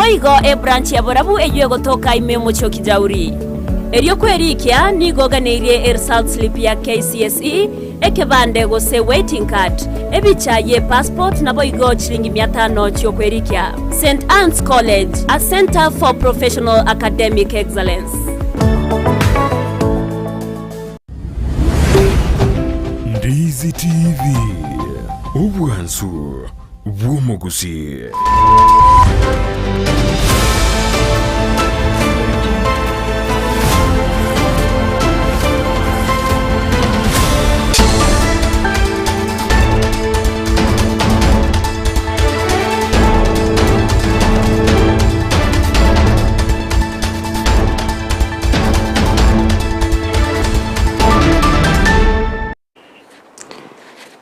Naboigo ebranch ya Borabu eyio egotoka ime y'omochie o Kijauri. Erio kwerikia nigo oganeirie eresult slip ya KCSE, ekebande gose waiting card, ebicha ye passport naboigo chiringi mia tano chiokwerikia. St Anne's College, a centre for professional academic excellence. Ndizi TV, obwansu bw'omogusii.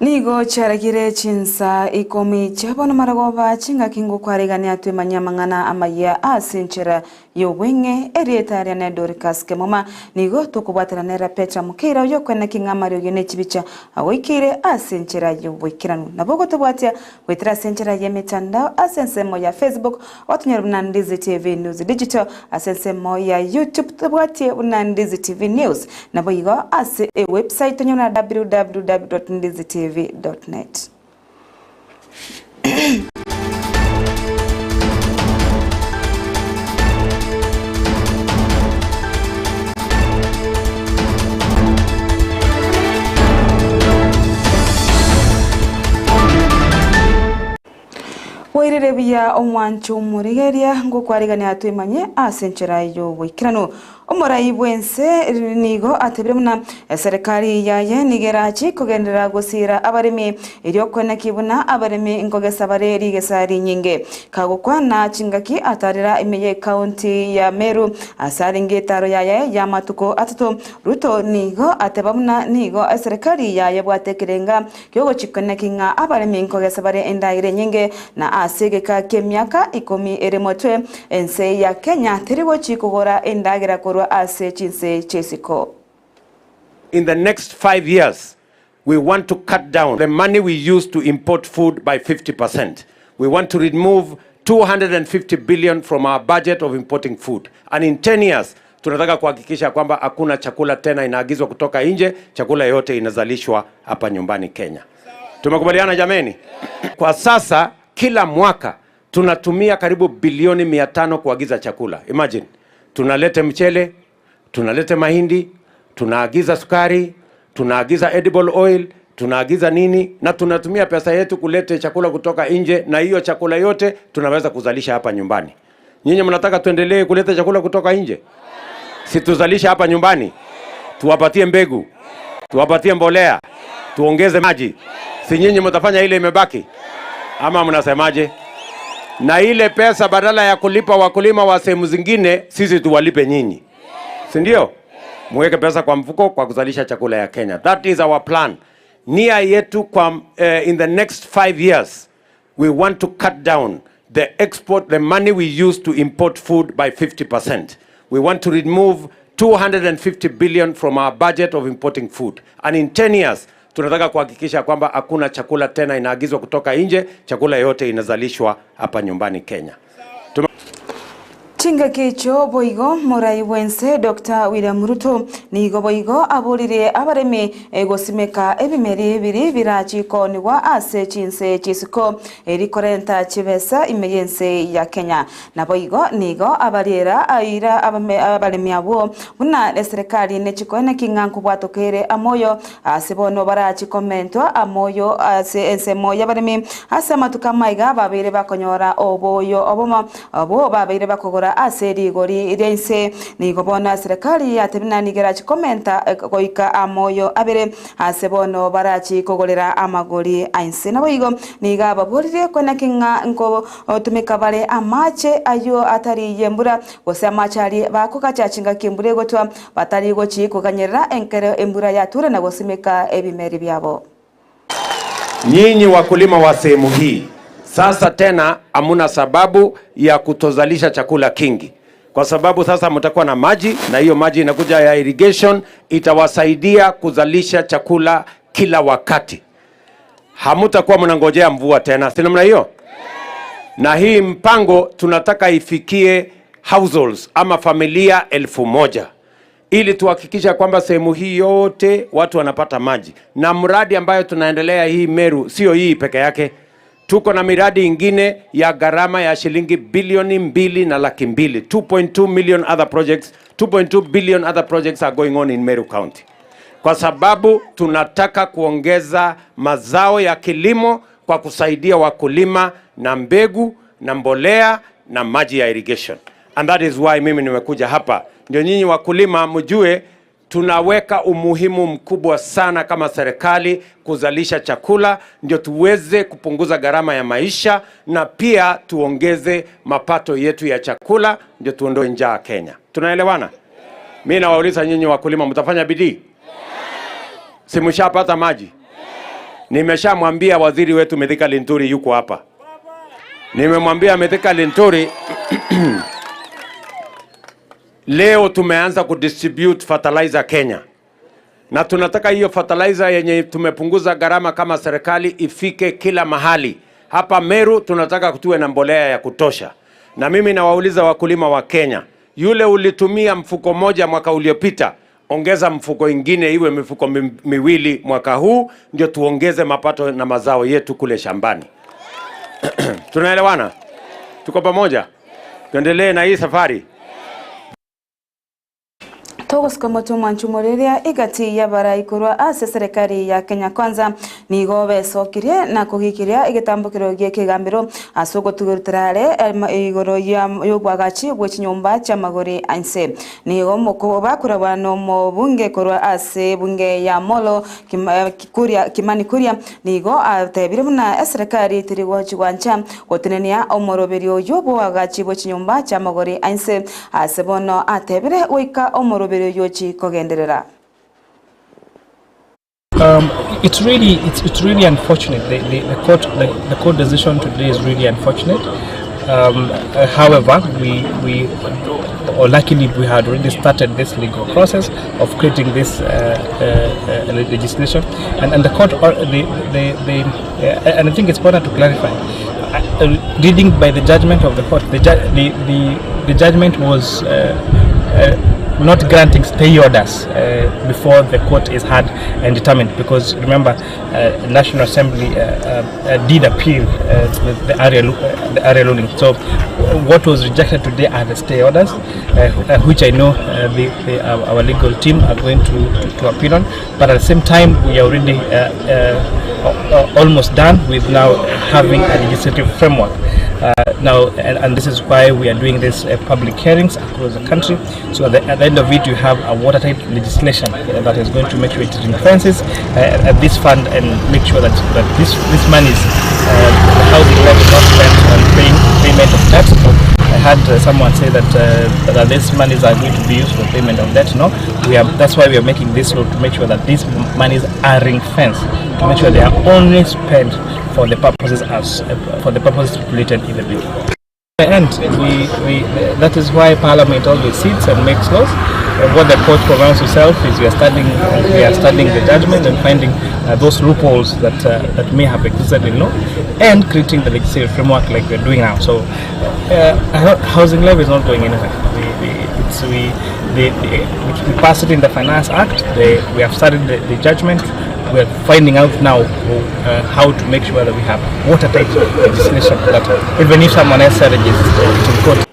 Nigo chiaragire chinsa ikomi chia bono marogoba chingaki ngokwarigania twemanyie amang'ana amayia ase enchera y'obweng'e erieta riane Dorcas Kemuma nigo tokobwatana nere Petra Mukeira oyokweneki ng'a amariogi ne chibicha agoikeire ase enchera y'oboikeranu. Nabo ogotobwatia Goetera ase enchera y'emetandao ase ensemo ya Facebook, otonyore buna Ndizi TV News Digital, ase ensemo ya YouTube tobwatie buna Ndizi TV News, naboigo ase ewebsite tonyore buna www.ndizitv.net. Bwairire buya omwancho omorigereria ngokwarigania twemanye ase enchera y'oboikeranu. Omorai bw'ense nigo atebire buna eserekari yaye nigo erache kogenderera gosiira abaremi erio koeneki buna abaremi nkogesa bare rigesa rinyinge. Kagokwana chingaki atarera ime y'ecounty ya Meru ase arenge etaro yaye y'amatuko atato, Ruto nigo ateba buna nigo eserekari yaye ebwate ekerenga Ki'ogochikoneki ng'a abaremi nkogesa bare endagera enyinge, na ase egeka ki'emiaka ikomi ere motwe, ense ya Kenya teri gochi kogora endagera korwa ase chinse chi'isiko. In the next five years we want to cut down the money we use to import food by 50 percent. We want to remove 250 billion from our budget of importing food and in 10 years Tunataka kuhakikisha kwamba hakuna chakula tena inaagizwa kutoka nje, chakula yote inazalishwa hapa nyumbani Kenya. Tumekubaliana jameni? Kwa sasa kila mwaka tunatumia karibu bilioni 500 kuagiza chakula. Imagine, tunalete mchele, tunalete mahindi, tunaagiza sukari, tunaagiza edible oil, tunaagiza nini, na tunatumia pesa yetu kulete chakula kutoka nje, na hiyo chakula yote tunaweza kuzalisha hapa nyumbani. Nyinyi mnataka tuendelee kuleta chakula kutoka nje? Si tuzalishe hapa nyumbani, tuwapatie mbegu, tuwapatie mbolea, tuongeze maji. Si nyinyi mtafanya ile imebaki, ama mnasemaje? Na ile pesa badala ya kulipa wakulima wa sehemu zingine, sisi tuwalipe nyinyi, si ndio? Muweke pesa kwa mfuko kwa kuzalisha chakula ya Kenya. That is our plan. Nia yetu kwa, eh, in the next five years We want to cut down the export, the money we use to import food by 50%. We want to remove 250 billion from our budget of importing food. And in 10 years, tunataka kuhakikisha kwamba hakuna chakula tena inaagizwa kutoka nje, chakula yote inazalishwa hapa nyumbani Kenya. Chingaki echio boigo morai bw'ense Doctor William Ruto nigo boigo aboririe abaremi gosimeka ebimeri biri birachi koonigwa ase chinse chi'isiko eri korenta chibesa ime y'ense ya Kenya. Naboigo nigo abariera aira abaremi abwo buna eserekari nechikoeneki ng'a nkobwatoka ere amoyo ase bono barachi komentwa amoyo ase ensemo y'abaremi ase amatuko amaiga babeire bakonyora oboyo obomo Abwo babeire bakogora ase rigori ria inse, nigo bono eserekari yatebire na nigo erachi komenta goika amoyo abere ase bono barachi kogorera amagori a inse. Naboigo nigo ababoririe koeneki ng'a nkotumeka bare amache ayio atari y'embura, gose amache aria bakogacha chingaki embura egotwa, batari gochi koganyerera enkero embura yature na gosimeka ebimeri biabo. Nyinyi wakulima wa sehemu hii sasa tena hamuna sababu ya kutozalisha chakula kingi, kwa sababu sasa mtakuwa na maji, na hiyo maji inakuja ya irrigation, itawasaidia kuzalisha chakula kila wakati. Hamutakuwa mnangojea mvua tena, si namna hiyo? Na hii mpango tunataka ifikie households ama familia 1000 ili tuhakikisha kwamba sehemu hii yote watu wanapata maji. Na mradi ambayo tunaendelea hii Meru, sio hii peke yake, tuko na miradi ingine ya gharama ya shilingi bilioni 2 na laki 2, 2.2 million other projects, 2.2 billion other projects are going on in Meru County, kwa sababu tunataka kuongeza mazao ya kilimo kwa kusaidia wakulima na mbegu na mbolea na maji ya irrigation. And that is why mimi nimekuja hapa, ndio nyinyi wakulima mjue tunaweka umuhimu mkubwa sana kama serikali kuzalisha chakula, ndio tuweze kupunguza gharama ya maisha na pia tuongeze mapato yetu ya chakula, ndio tuondoe njaa Kenya. Tunaelewana? Mi nawauliza nyinyi wakulima, mtafanya bidii? Si mshapata maji? Nimeshamwambia waziri wetu Mithika Linturi yuko hapa. Nimemwambia Mithika Linturi leo tumeanza kudistribute fertilizer Kenya, na tunataka hiyo fertilizer yenye tumepunguza gharama kama serikali ifike kila mahali. Hapa Meru tunataka tuwe na mbolea ya kutosha, na mimi nawauliza wakulima wa Kenya, yule ulitumia mfuko moja mwaka uliopita, ongeza mfuko ingine iwe mifuko miwili mwaka huu, ndio tuongeze mapato na mazao yetu kule shambani. Tunaelewana? Tuko pamoja? Tuendelee na hii safari. Togosika mwanchu moriria igati ya barai korwa ase serikali ya Kenya Kwanza nigo besokirie na kugikiria egetambukiro gie kegambiro ase ogotugeruterare igoro ya yobwagachi bwe chinyomba chia magori ainse nigo moko bakurabwa no mobunge korwa ase bunge ya Molo Kuria Kimani Kuria nigo atebire buna eserikali teri gochigwancha gotenenia omoroberi oyo bwagachi bwe chinyomba chia magori ainse ase bono atebire goika omoroberi oyo kogenderera. It's really unfortunate. The court decision today is really unfortunate. However, we or luckily we had already started this legal process of creating this legislation, and the court or the and I think it's important to clarify. Reading by the judgment of the court, the judgment was not granting stay orders before the court is heard and determined, because remember, National Assembly did appeal the area ruling. So what was rejected today are the stay orders, which I know our legal team are going to appeal on. But at the same time, we are already almost done with now having a legislative framework. Now, and this is why we are doing these public hearings across the country. So at the end of it, you have a watertight legislation that is going to make sure it ring-fences this fund and make sure that this money is, the housing levy is not spent on paying payment of debt. So I had someone say that these monies are going to be used for payment of debt. No, we are. That's why we are making this law, to make sure that these monies are ring fenced, to make sure they are only spent for the purposes as for the purposes stipulated in the bill. And we that is why Parliament always sits and makes laws. What the court pronounces itself is we are studying the judgment and finding those loopholes that may have existed in law, and creating the legislative framework like we are doing now. So, housing levy is not going anywhere. We, it's we, the, we passed it in the Finance Act. We have started the judgment. We are finding out now how to make sure that we have watertight legislation that even if someone else challenges it in court.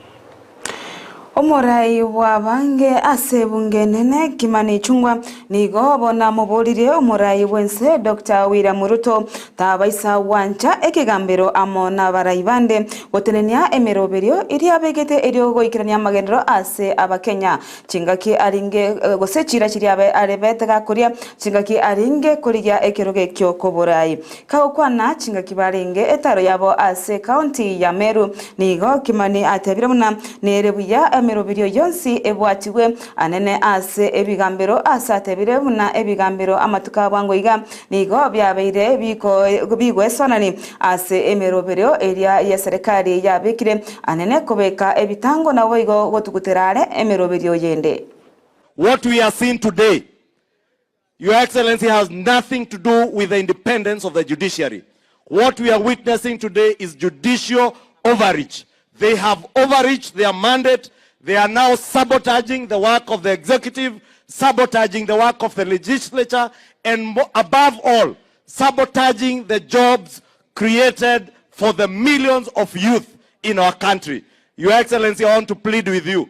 Omorai bwa bange ase bunge nene Kimani Ichung'wah nigo bona moboririe omorai bwense Dr. William Ruto tabaisa gwancha ekegambero amo na barai bande gotenenia emeroberio iria abegete erio goikerania amagendero ase abakenya chingaki aringe gose chira chiria arebete gakoria chingaki aringe korigia ekerogo ekio koborai kagokwana chingaki barenge etaro yabo ase county ya Meru nigo Kimani atebire buna nere buya emeroberio yonsi ebwatiwe anene ase ebigambero ase atebire buna ebigambero amatuko abwango iga nigo byabeire bigwesonani ase emeroberio eria ya serikali yabekire anene kobeka ebitango nabo igo gotuguterare emeroberio yende. What we are seeing today, Your Excellency, has nothing to do with the independence of the judiciary. What we are witnessing today is judicial overreach. They have overreached their mandate. They are now sabotaging the work of the executive, sabotaging the work of the legislature, and above all, sabotaging the jobs created for the millions of youth in our country. Your Excellency, I want to plead with you.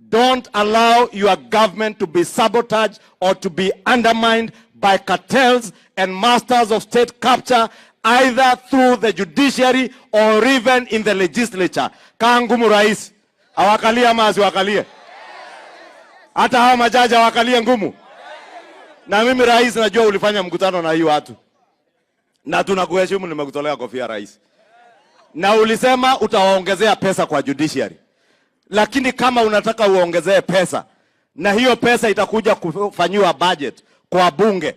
Don't allow your government to be sabotaged or to be undermined by cartels and masters of state capture either through the judiciary or even in the legislature. Kaa ngumu rais, awakalie ama asiwakalie? Hata hawa majaji awakalie ngumu? Na mimi rais, najua ulifanya mkutano na hii watu na tunakuheshimu, nimekutolea kofia rais, na ulisema utawaongezea pesa kwa judiciary lakini kama unataka uongezee pesa na hiyo pesa itakuja kufanyiwa budget kwa bunge,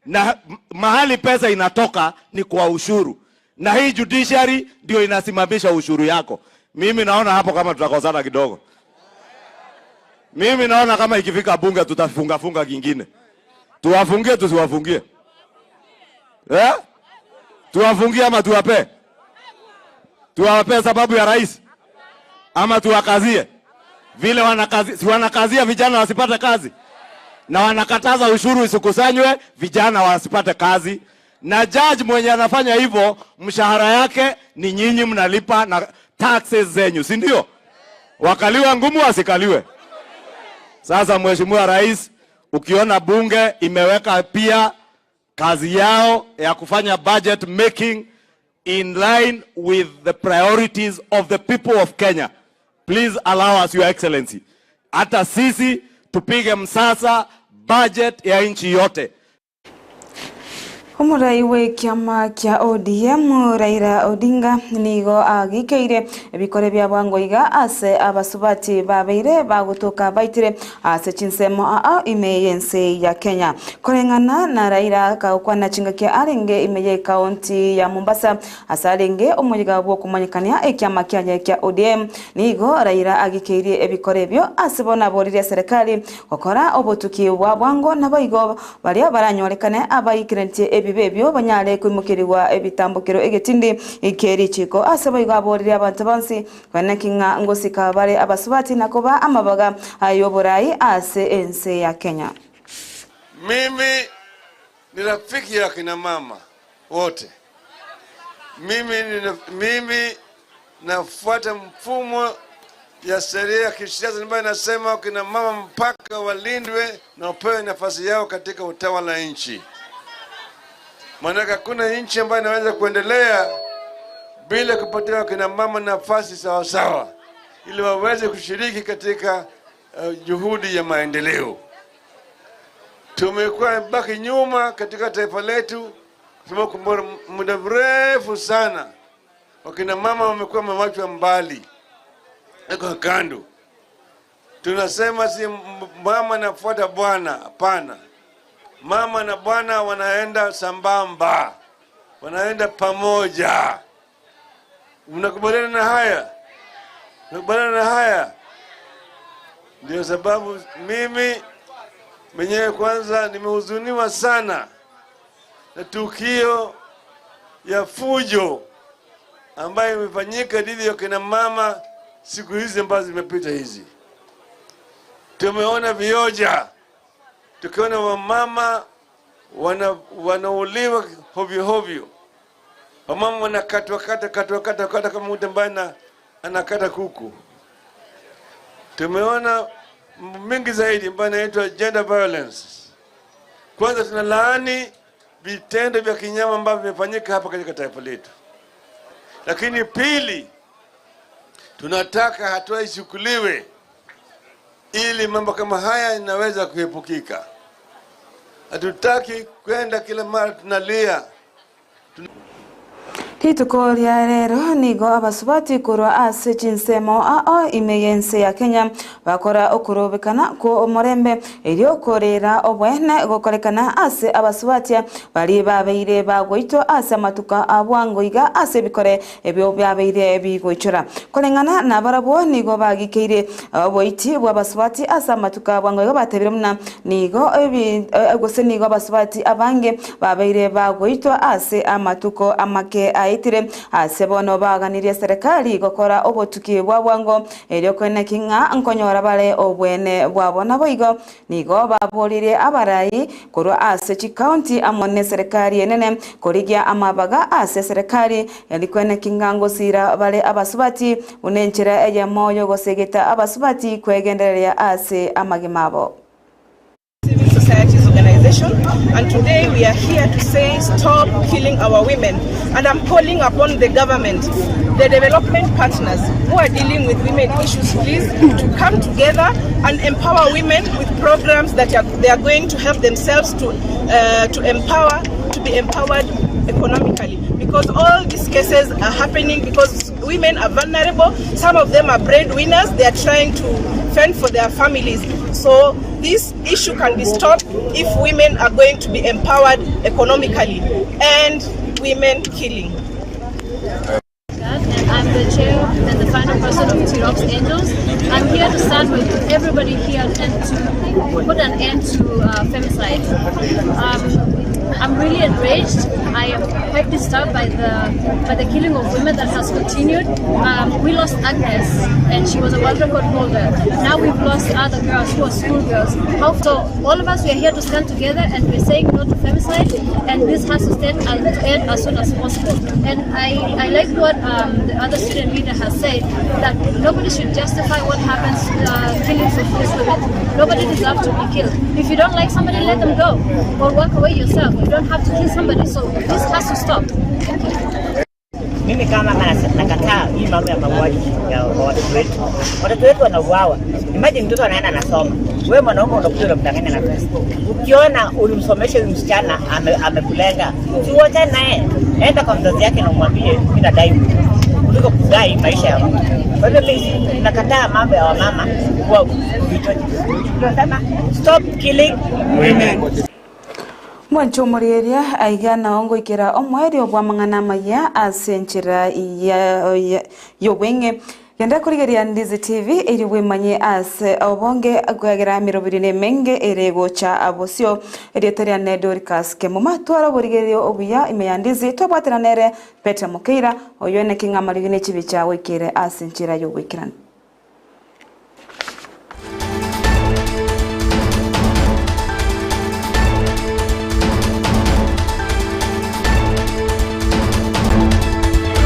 na mahali pesa inatoka ni kwa ushuru, na hii judiciary ndio inasimamisha ushuru yako. Mimi naona hapo kama tutakosana kidogo. Mimi naona kama ikifika bunge tutafunga funga kingine, tuwafungie tusiwafungie, eh? Tuwafungie ama tuwape? Tuwape sababu ya rais ama tuwakazie vile wanakazi, si wanakazia vijana wasipate kazi, na wanakataza ushuru isikusanywe, vijana wasipate kazi. Na judge mwenye anafanya hivyo, mshahara yake ni nyinyi mnalipa na taxes zenyu, si ndio? Wakaliwa ngumu wasikaliwe. Sasa Mheshimiwa Rais, ukiona bunge imeweka pia kazi yao ya kufanya budget making in line with the priorities of the people of Kenya. Please allow us, Your Excellency. Hata sisi tupige msasa budget ya nchi yote. Omorai bw'ekiama kia ODM Raila Odinga nigo agikeire ebikore bia bwango iga ase abasubati babeire bagotoka baitire ase chinsemo aa ime y'ense ya Kenya. Koreng'ana na Raila kagokwana chingaki arenge ime ye county ya Mombasa ase arenge omoyiga bw'okomanyekania ekiama kiaye kia ODM nigo Raila agikeirie ebikore ebio ase bono aboririe serikali gokora obotuki bwa bwango naboigo baria baranyorekane abaikirentie ebibe ebio banyare koimokerigwa ebitambukero egetindi ekerichiko ase boigo aboririe abanto bonsi kweneki ng'a ngosika bare abasubati nakoba amabaga ayoborai ase ense ya Kenya. Mimi ni rafiki ya kina mama wote. Mimi, nina, mimi nafuata mfumo ya sheria ya kisiasa ambayo inasema kina mama mpaka walindwe na wapewe nafasi yao katika utawala wa nchi. Maanake hakuna nchi ambayo inaweza kuendelea bila kupatia kina mama nafasi sawasawa, ili waweze kushiriki katika juhudi ya maendeleo. Tumekuwa baki nyuma katika taifa letu kwa muda mrefu sana. Wakina mama wamekuwa wamewachwa mbali, kwa kando. Tunasema si mama nafuata bwana, hapana. Mama na bwana wanaenda sambamba, wanaenda pamoja. Mnakubaliana na haya? Mnakubaliana na haya? Ndio sababu mimi mwenyewe kwanza nimehuzuniwa sana na tukio ya fujo ambayo imefanyika dhidi ya kina mama siku hizi ambazo zimepita hizi. Tumeona vioja, tukiona wamama wana, wanauliwa hovyo hovyo, wamama wanakatwa kata katwa kata kata kama mtu ambaye anakata kuku. Tumeona mingi zaidi ambayo inaitwa gender violence. Kwanza tunalaani vitendo vya kinyama ambavyo vimefanyika hapa katika taifa letu, lakini pili, tunataka hatua ichukuliwe ili mambo kama haya inaweza kuepukika. Hatutaki kwenda kila mara tunalia. Rituko ria rero nigo abasubati korwa ase chinsemo ao ime y'ense ya Kenya bakora okorobekana ko omorembe erio korera obwene gokorekana ase abasubati bari babeire bagoitwa ase amatuka abwango iga ase ebikore ebio byabeire bigoichora koreng'ana na barabwo nigo bagikeire oboiti bwa abasubati ase amatuka abwango iga batebire muna nigo ebi gose nigo abasubati abange babeire bagoitwa ase amatuko amake. yaetire ase bono baganirie serikali gokora obotuki bwa bwango erio koeneki ng'a nkonyora bare obwene bwabo naboigo Nigo baboririe abarai korwa ase chikaunti amo neserikari enene korigia amabaga ase eserekari erio kweneki ng'a ngosira bare abasubati buna enchera eyemo y'ogosegeta abasubati kwegendereria ase amagima abo. Civil Societies Organization and today we are here to say stop killing our women and I'm calling upon the government, the development partners who are dealing with women issues please to come together and empower women with programs that are, they are going to help themselves to, uh, to empower, to be empowered economically. Because all these cases are happening because women are vulnerable. Some of them are breadwinners. They are trying to fend for their families. So this issue can be stopped if women are going to be empowered economically and women killing. And I'm the chair and the final person of Tirop's Angels. I'm here to stand with everybody here and to put an end to uh, femicide. Um, I'm really enraged. I am quite disturbed by the by the killing of women that has continued. Um, we lost Agnes, and she was a world record holder. Now we've lost other girls who are schoolgirls. How so? All of us we are here to stand together, and we're saying no to femicide, and this has to stand to end as soon as possible. And I, I like what um, the other student leader has said that nobody should justify what happens uh, killings of these women. Nobody deserves to be killed. If you don't like somebody, let them go or walk away yourself. You don't have to kill somebody. So this has to stop. Thank you. Mimi kama nakataa hii mambo ya mauaji ya watoto wetu. Watoto wetu wanauawa. Imagine mtoto anaenda anasoma, wewe mwanaume unakuja unamdanganya na pesa. Ukiona ulimsomesha huyu msichana amekulenga, si uachane naye, enda kwa mzazi yake na umwambie mimi nadai kuliko kudai maisha ya mtu. Kwa hivyo mimi nakataa mambo ya wamama kuwa vichwa. Tunasema stop killing women. Mwanche omorieria aiga nao ngoikera omoerio bw'amang'ana amaya ase enchera y'obweng'e. Genda korigereria Ndizi TV erio bwemanye ase obonge kwegera emeroberi na emenge ere gocha bosio. Erieta riane Dorcas Kemuma twara oborigereria obuya ime ya Ndizi twabwatera nere Peter Mokeira oyio naki ng'a amariogi ne chibicha goikere ase enchera y'ogoikeranu.